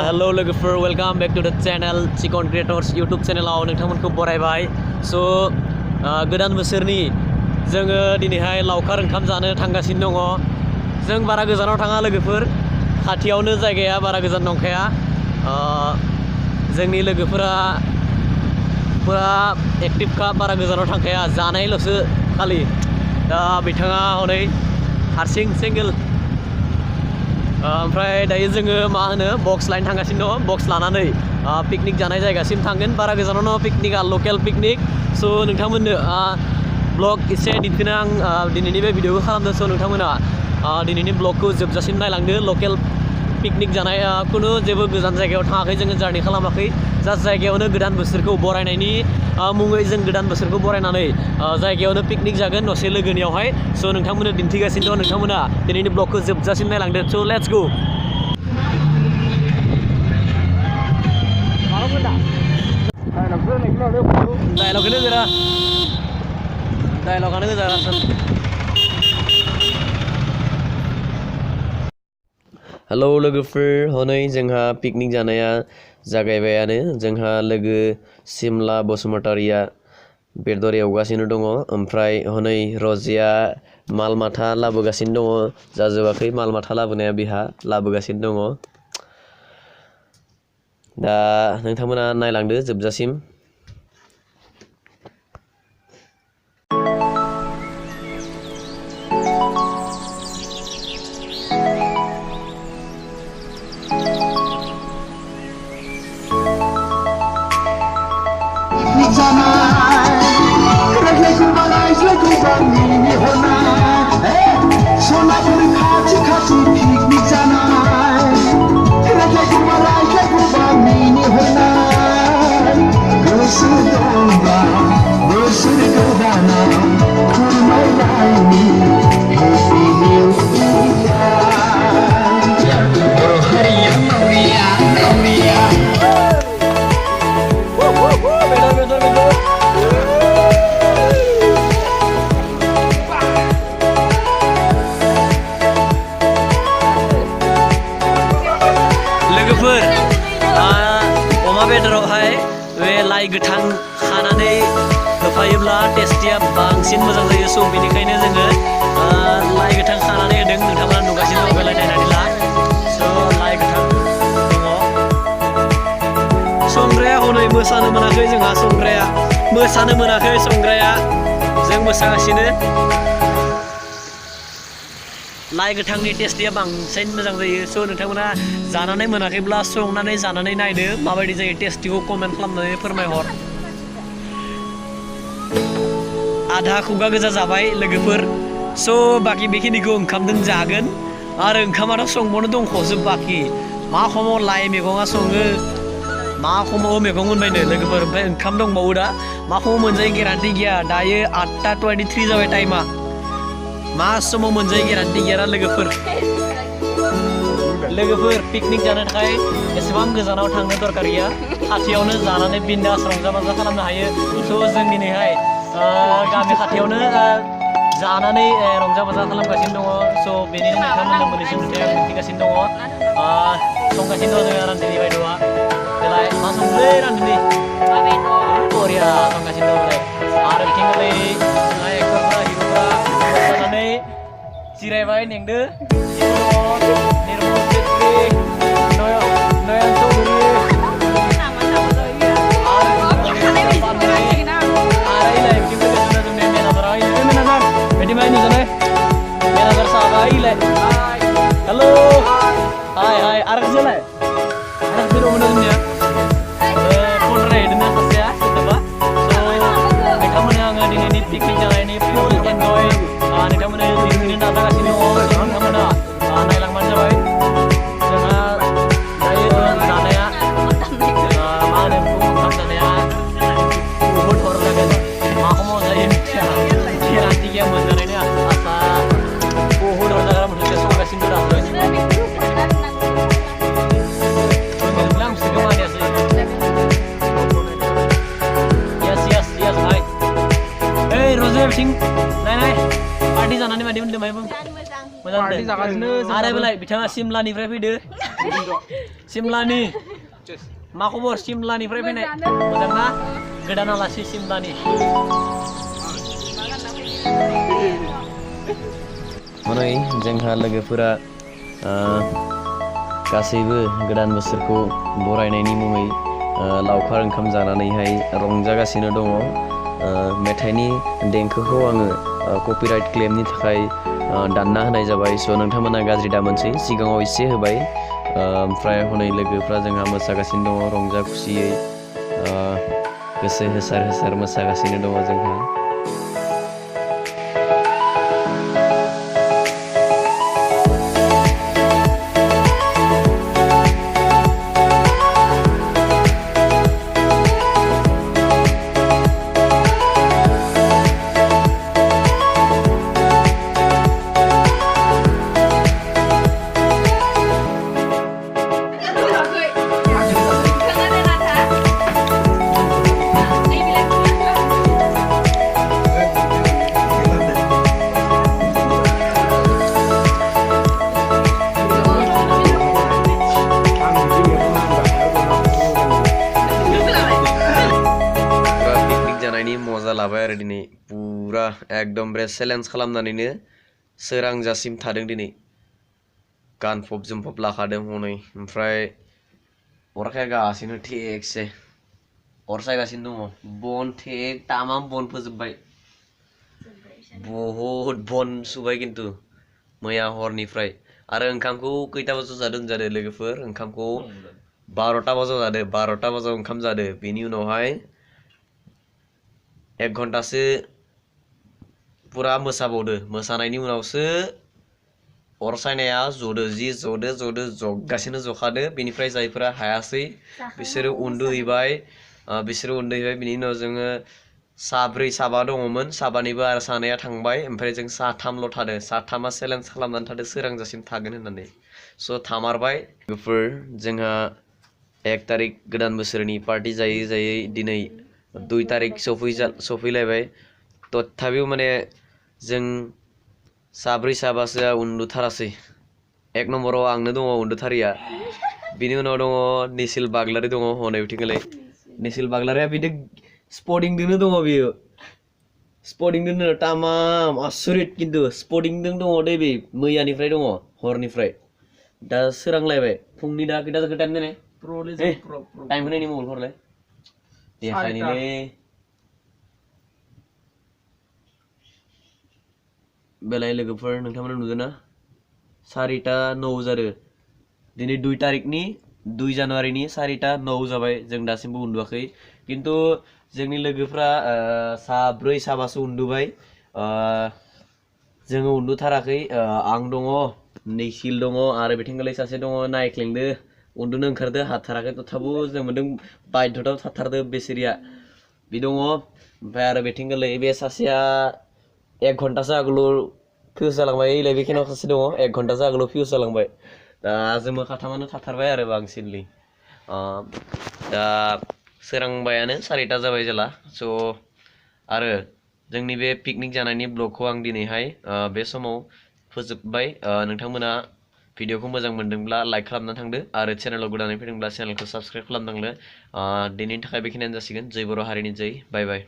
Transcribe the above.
Hello logofer, welcome back to the channel CHIKAN Creators YouTube channel-आव नोंथांमोनखौ बरायबाय। So गोदान बोसोरनि जोङो दिनैहाय लावखार ओंखाम जानो थांगासिनो दङ। जों बारा गोजानाव थाङा लोगोफोर, खाथियावनो जायगाया बारा गोजान नंखाया। जोंनि लोगोफोरा पुरा एक्टिभखा, बारा गोजानाव थांखाया, जानायल'सो खालि। दा बिथाङा हनै हारसिं सिंगल। ओमफ्राय दायो जोङो मा होनो बक्स लाइन थांगासिनो दङ। बक्स लानानै पिकनिक जानाय जायगासिम थांगोन। बारा गोजानाव नङा पिकनिकआ, लकेल पिकनिक। स' नोंथांमोननो ब्लग एसे दिन्थिनो आं दिनैनि बे भिडिअखौ खालामदों। स' नोंथांमोना दिनैनि ब्लगखौ जोबजासिम नायलांदो। लकेल पिकनिक जानाय खुनु जेबो गोजान जायगायाव थाङाखै, जोङो जार्नि खालामाखै। जास्ट जायगायावनो गोदान बोसोरखौ बरायनायनि मुङै जों गोदान बोसोरखौ बरायनानै जायगायावनो पिकनिक जागोन दसे लोगोनियावहाय। स' नोंथांमोननो दिन्थिगासिनो दं। नोंथांमोना दिनैनि ब्लगखौ जोबजासिम नायलांदो। स' लेट्स गो। डायलगखौनो जरा डायलगानो जरा हेलौ लोगोफोर, हनै जोंहा पिकनिक जानाया जागायबायानो। जोंहा लोगो सिमला बसुमतारिया बेदर एवगासिनो दङ। ओमफ्राय हनै रजिया माल माथा लाबोगासिनो दङ। जाजोबाखै माल माथा लाबोनाया, बिहा लाबोगासिनो दङ। दा नोंथांमोना नायलांदो जोबजासिम। लोगोफोर, अमा बेदरावहाय बे लाइ गोथां खानानै होफायोब्ला टेस्टिया बांसिन मोजां जायो। स' बेनिखायनो जोङो लाइ गोथां खानानै होदों। नोंथांमोना नुगासिनो दं, बेलाय नायनानै ला। स' लाइ गोथां दङ। संग्राया हनै मोसानो मोनाखै, जोंहा संग्राया मोसानो मोनाखै। संग्राया जों मोसागासिनो। लाइ गोथांनि टेस्टिया बांसिन मोजां जायो। स' नोंथांमोना जानानै मोनाखैब्ला संनानै जानानै नायदो माबायदि जायो। टेस्टिखौ कमेन्ट खालामनानै फोरमायहर। आधा खुगा गोजा जाबाय लोगोफोर। स' बाखि बेखिनिखौ ओंखामजों जागोन। आरो ओंखामाथ' संबावनो दंख'जोब बाखि। मा समाव लाइ मैगङा सङो, मा समाव मैगं मोनबायनो लोगोफोर। ओमफ्राय ओंखाम दंबावो दा, मा समाव मोनजायो गेरान्टि गैया। दायो 8:23 जाबाय टाइमा। मा समाव मोनजायो गेरान्टि गैया लोगोफोर। पिकनिक जानो थाखाय एसेबां गोजानाव थांनो दरकार गैया, खाथियावनो जानानै बिन्दास रंजा बाजा खालामनो हायो। स' जों दिनैहाय गामि खाथियावनो जानानै रंजा बाजा खालामगासिनो दङ। स' बेनिनो नोंथांमोननो मोननैसो नुथाय आं दिन्थिगासिनो दङ। संगासिनो दङ जोंहा रान्दिनि बायद'आ। देलाय मा संलै रान्दिनि? बरिया संगासिनो दं देलाय। आरो बिथिंगालै एक्टरफ्रा हिर'फ्रा मोसानानै जिरायबाय नेंदो। Halo, hai, arah jalan, arah biru mana dunia? Phone ray dengan saya, coba. So, mereka menang di ini piknik jalan ini full enjoy. Mereka menang di sini datang ke sini mereka menang. Nailang mana baik? Jangan saya tuan sana ya. Mana pun sana ya. Buat orang lain. Aku mau saya kira tiga mana ini apa? Buat orang lain mesti saya suka sini dah. Nay party जानानै मादि मोनदों मायबा मोजां मोजां आरो बेलाय बिथाङा सिमलानिफ्राय फैदो Simlani. मा खबर सिमलानिफ्राय फैनाय मोजां ना गोदान आलासि सिमलानि हनै जोंहा लोगोफोरा गासैबो गोदान बोसोरखौ बरायनायनि मुङै लावखार ओंखाम जानानैहाय रंजागासिनो दङ मेथाइनि देंखोखौ आङो कपिराइट क्लेमनि थाखाय दानना होनाय जाबाय स' नोंथांमोना गाज्रि दामोनसै सिगाङाव एसे होबाय ओमफ्राय हनै लोगोफ्रा जोंहा मोसागासिनो दङ रंजा खुसियै गोसो होसार होसार मोसागासिनो दङ जोंहा मजा लाबाय आरो दिनै पुरा एकदम चेलेन्ज खालामनानैनो सोरांजासिम थादों दिनै गानफब जोमफब लाखादों हनै ओमफ्राय अरखायगासिनो थिगसे अर सायगासिनो दङ बन थेक तामाम बन फोजोबबाय बहुद बन सुबाय खिन्थु मैया हरनिफ्राय आरो ओंखामखौ खैथा बाजायाव जादों लोगोफोर ओंखामखौ 12टा बाजायाव जादों 12टा बाजायाव ओंखाम जादों बेनि उनावहाय 1 घन्टासो पुरा मोसाबावदो मोसानायनि उनावसो अर सायनाया जदो जि जगासिनो जखादो बेनिफ्राय जायफोरा हायासै बिसोरो उन्दुहैबाय बिनि उनाव जोङो साब्रै साबा दङमोन साबानिबो आरो सानैया थांबाय ओमफ्राय जों साथामल' थादों साथामा चेलेन्ज खालामनानै थादों सोरांजासिम थागोन होननानै स' थामारबाय लोगोफोर जोंहा 1 तारिख गोदान बोसोरनि पार्टि जायै जायै दिनै 2 तारिख सफैलायबाय तथापिও माने जों साब्रै साबासोआ उन्दुथारासै 1 नम्बराव आंनो दङ उन्दुथारिया बिनि उनाव दङ निसिल बाग्लारि दङ हनै बिथिंगालै निसिल बाग्लारिया बिदि स्पटिं दोनो दङ बियो स्पटिं दोनो तामाम आसरित किन्तु स्पटिं दङ दे बे मैयानिफ्राय दङ हरनिफ्राय दा सोरांलायबाय फुंनि दा खैथा जाखो टाइम नायनाय टाइम होनायनि मबाइल हरलाय देखायनिलै बेलाय लोगोफोर नोंथांमोना नुदों ना 4:09 जादों दिनै 2 तारिखनि 2 जानुवारिनि 4:09 जाबाय जों दासिमबो उन्दुआखै किन्तु जोंनि लोगोफ्रा साब्रै साबासो उन्दुबाय जोङो उन्दुथाराखै आं दङ निसिल दङ आरो बिथिंगालै सासे दङ नायख्लेंदो उन्दुनो ओंखारदो हाथाराखै तथापिও जों मोनदों बायध'तायाव थाथारदो बेसेरिया बि दङ ओमफ्राय आरो बिथिंगालै बे सासेया 1 घन्टासो आगोलाव फिउस जालांबाय इलाय बेखिनियाव सासे दङ 1 घन्टासो आगोलाव फिउस जालांबाय दा जोङो खाथामानो थाथारबाय आरो बांसिनलि दा सोरांबायानो 4टा जाबाय जेला स' आरो जोंनि बे पिकनिक जानायनि ब्लगखौ आं दिनैहाय बे समाव फोजोबबाय नोंथांमोना भिडिअखौ मोजां मोनदोंब्ला लाइक खालामना थांदो आरो चेनेलाव गोदानै फैदोंब्ला चेनेलखौ साबस्क्राइब खालामनांगो दिनैनि थाखाय बेखिनियानो जासिगोन जय बर' हारिनि जय बाय बाय